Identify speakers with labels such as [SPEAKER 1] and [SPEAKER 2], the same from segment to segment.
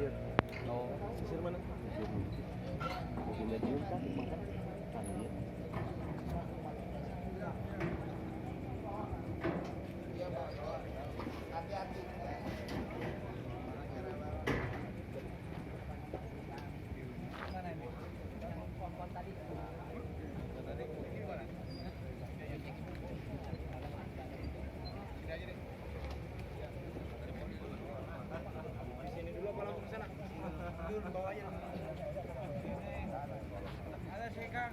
[SPEAKER 1] Sisir.
[SPEAKER 2] Oh,
[SPEAKER 1] Sisir mana?
[SPEAKER 2] Sisir. Di medium kan makan kan dia.
[SPEAKER 3] Hati-hati.
[SPEAKER 4] Mana ini? Yang kompon tadi.
[SPEAKER 1] Di sini dulu apa langsung ke sana? Dulu di bawah aja.
[SPEAKER 4] Ada sih, Kang.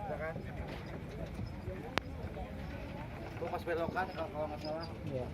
[SPEAKER 1] Udah kan? Tuh pas belokan kalau nggak salah.
[SPEAKER 4] Iya.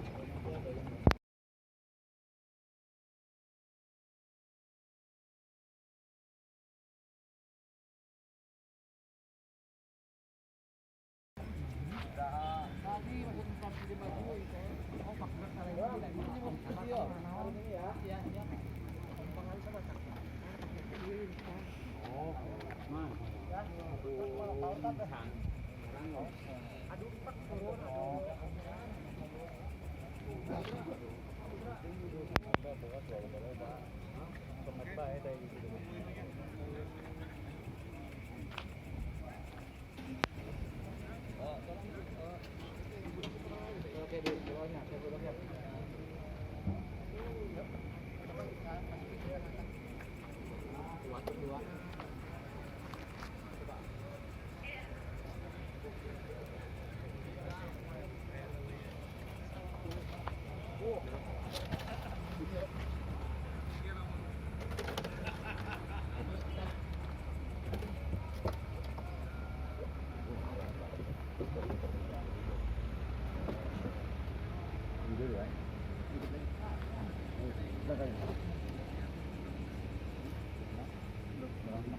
[SPEAKER 2] Tidur ya.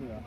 [SPEAKER 2] Ya.